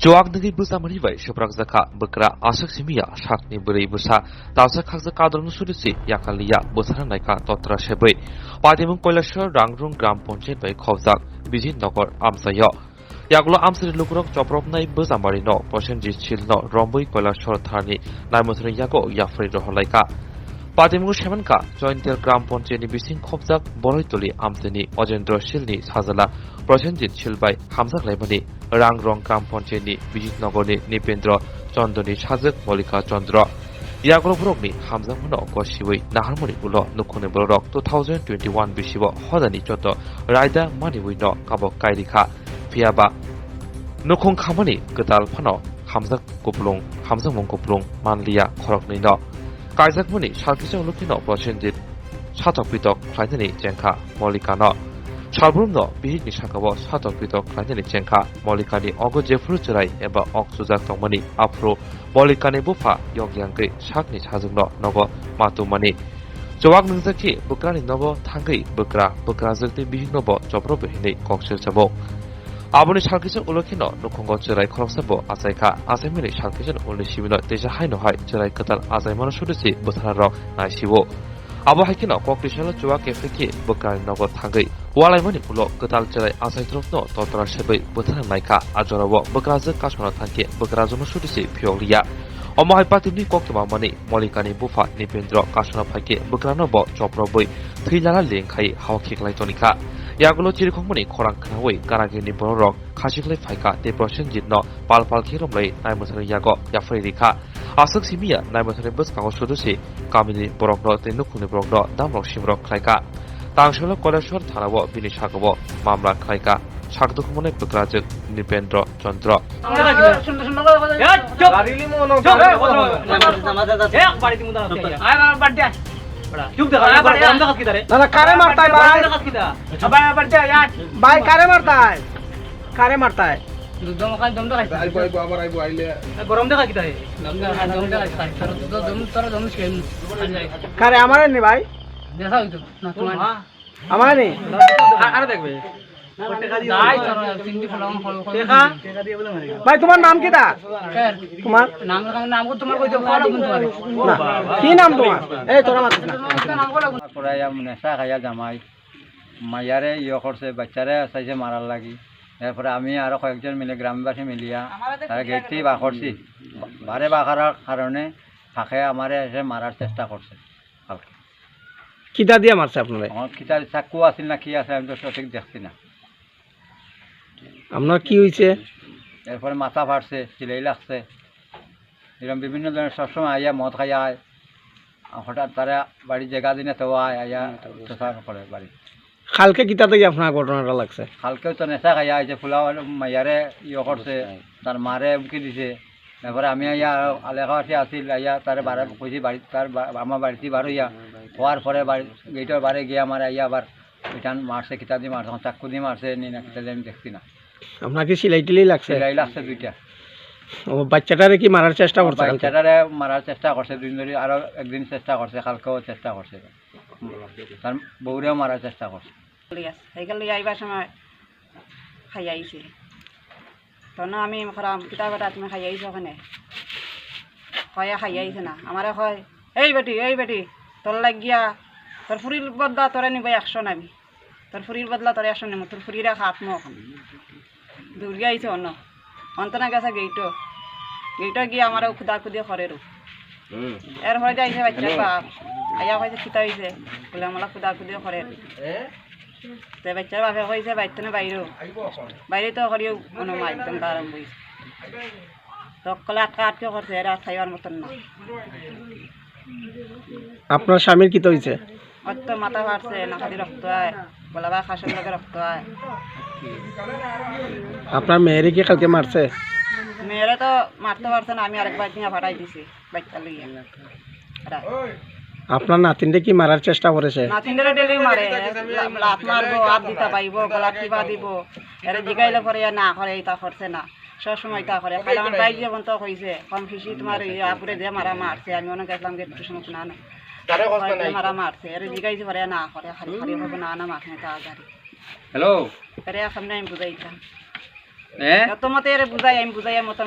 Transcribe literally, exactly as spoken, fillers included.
Chuak nungwi bwchamani bai swprakjakha bwkra aswk simi ya sakni bwrwi bwsa. Talsa khakjak kadrokno suri se yakaliya bwsarang naikha totra sebwi. Patimung Koilashwar Rangrung Gram Panchayat bai khobjak Bijit Nagar amchaio. Yagulo amchari lukurok chopropnai bwchamani no Prosenjit Sil no rombwi Koilashwar tharni naimwthani yago yapharwi rohorlaikha. Patimung semanka Jointial Gram Panchayat ni bising khobjak Boroitoli amchaini Ojendra Sil ni sajala Prosenjit Sil bai hamjak laimani Rangrong Gram Panchayat ni Bijit Nagar ni Nipendra Chandra ni sajwk Malika Chandra. Yagulo borokni hamjakmano gosiwi naharmani ulo nukhungni bororok two thousand twenty-one bisibo hodani joto raida maniwi no kabok kairikha. Phiyaba nukhung khamani kwtal phano hamjak kuplung, hamjakmung kuplung manliya khoroknwi no. Kaijakmani salkisa ulo phino Prosenjit satok pitok khlainani chengkha Malikano. Salbrumno bihikni sakao satok pitok khlainani chengkha Malikani ogo jephuru chwrai eba ok chujak tongmani aphuru Malikani bupha yok yangwi sakni sajwkno nogo matumani. Chuak nungjakhi bwkrani nogo thangwi bwkra, bwkrajwk tei bihiknobo chopro bo hinwi kok sirjamung. Aboni salkisa ulo kheno nukhungo chwrai khoroksa bo achaikha. Achaimani salkisa ulni simino teisa haino hai chwrai kwtal achaimano sudisi bwthararok naisio. Abo hai kheno kok tisalo chuak kephekhe bwkrani nogo thangwi walaimani ulo kwtal chwrai achaitrokno totra sebwi bwthana naikha. A jorao bwkrajwk kasona thangkhe bwkrajwkno sudisi phiyokliya. Omo hai patini kok twmamani Malikani bupha Nipendra kasona phaikhe bwkrano bo choprobwi thwi lala leng khai hao khiklai tonikha. Yagulo chirikhokmani khorang khnaui Kanagirni bororok khasiklai phaikha tei Prosenjitno pal pal khe romlai naimwthangni yago yapharwi rikha. Aswk simiya naimwthangni bwskango sudusi kamini borokno tei nukhungni borokno damrok simrok khlaikha. Tangselo Koleshwar thanao bini sakao mamla khlaikha. Sakdukhumonai bwkrajwk Nipendra Chandra. চুপ। না, না, কারে মারতায় ভাই? ভাই, কারে মারতায়? কারে মারতায়? কারে, আমারে নি ভাই? আমারে নি? ভাই, তোমার নাম কিতা? তোমার নাম, নাম তোমার কইতে পারো কিন্তু আরে। না, কি নাম তোমার? এই, তোরা মাতিস না। পড়াইয়া নেশা খাইয়া জামাই, মাইয়ারে ইয়ে করছে, বাচ্চারে চাইছে মারার লাগি। এরপরে আমি আরো কয়েকজন মিলে, গ্রামবাসী মিলিয়া তারা গেট থেকে বার করছি। বারে বার করার কারণে ফাঁকে আমারে এসে মারার চেষ্টা করছে কালকে। কিতা দিয়া মারছে আপনারে? আমার কিতা চাকু আছিল না কি আছে, আমি তো সঠিক দেখছি না। আপনার কি হইছে? এরপরে মাথা ফাটছে, সিলাই লাগছে, এরকম বিভিন্ন ধরনের সবসময় আইয়া মদ খাইয়া আয়। আর হঠাৎ তারা বাড়ির জায়গা দিনে তো আয়, আইয়া অত্যাচার করে বাড়ি। কালকে কিতা থেকে আপনার ঘটনাটা লাগছে? কালকেও তো নেশা খাইয়া আইছে, ফুলা মাইয়ারে ইয়ে করছে, তার মারে হুমকি দিছে। তারপরে আমি আইয়া আলেকাবাসী আছিল, আইয়া তারে বারে কইছি বাড়ি, তার বা-, আমার বাড়িতে বার হইয়া হওয়ার পরে বাড়ি, গেটের বারে গিয়ে আমার আইয়া আবার ইটান মারছে, কিতা দিয়ে মারছে, আমার চাকু দিয়ে মারছে, নি না কিতা দিয়ে আমি দেখছি না। আপনার কি সিলাই টিলাই লাগছে? সিলাই লাগছে দুইটা। ও, বাচ্চাটারে কি মারার চেষ্টা করছে কালকে? বাচ্চাটারে মারার চেষ্টা করছে দুদিন ধরে, আরো একদিন চেষ্টা করছে, কালকেও চেষ্টা করছে। তার বউরেও মারার চেষ্টা করছে। লইয়া, সাইকেল লইয়া আইবার সময় খাইয়া আইছে। তখন আমি করাম, "কিতা বেটা, তুমি খাইয়া আইছো ওখানে?" কয়ে খাইয়া আইছে না। আমারে কয়, "এই বেটি, এই বেটি, তোর লাগিয়া, তোর ফুরির বদলা তোরে নিব একশো আমি। তোর ফুরির বদলা তোরে একশো নিব, তোর ফুরিরে খাত মো ওখানে।" দৌড়িয়া আইছে অন্য। অন্তনা গেছে গেইটো। গেইটো গিয়া আমারে খুদাখুদি করে রো। এরপরে যে আইছে বাচ্চার বাপ। আইয়া কইছে, "কিতা হইছে?" বলে, "আমরা খুদাখুদি করে।" তে বাচ্চার বাপে কইছে, "বাইর তো না বাইরো।" বাইরে তো করিও কোনো মাইক দম আরম্ভ হইছে। তকলে আটকা আটকে করছে, এরা আটকাইবার মতন না। আপনার স্বামীর কিতা হইছে? ওর তো মাথা ফাটছে, নাকাদি রক্ত আয়, গলা বা খাসের লগে রক্ত আয়। আপনার মেয়েরে কি কালকে মারছে? মেয়েরে তো মারতে পারছে না, আমি আরেক বাড়ি নিয়ে ফাটাই দিছি, বাচ্চা লইয়া। আপনার নাতিনরে কি মারার চেষ্টা করেছে? নাতিনরে ডেলি মারে, লা-, লাত মারবো, হাত দিতে পাইবো, গলা টিপা দিব। এরে জিগাইলে পরে না করে, এটা করছে না। সব সময় তা করে। খালি আমার ভাই যেমন তো কইছে, কম বেশি তোমার এই আপুরে যে মারা মারছে, আমি অনেক গেছিলাম যে একটু সময় না, না। তারে কষ্ট নাই। মারা মারছে, এরে জিগাইছে পরে না করে, খালি খালি হবে না, না মারছে না, তাড়াতাড়ি। হ্যালো। এরে সামনে আমি বুঝাইতাম। Eh? Joto mote ere bujai, ami bujai, motor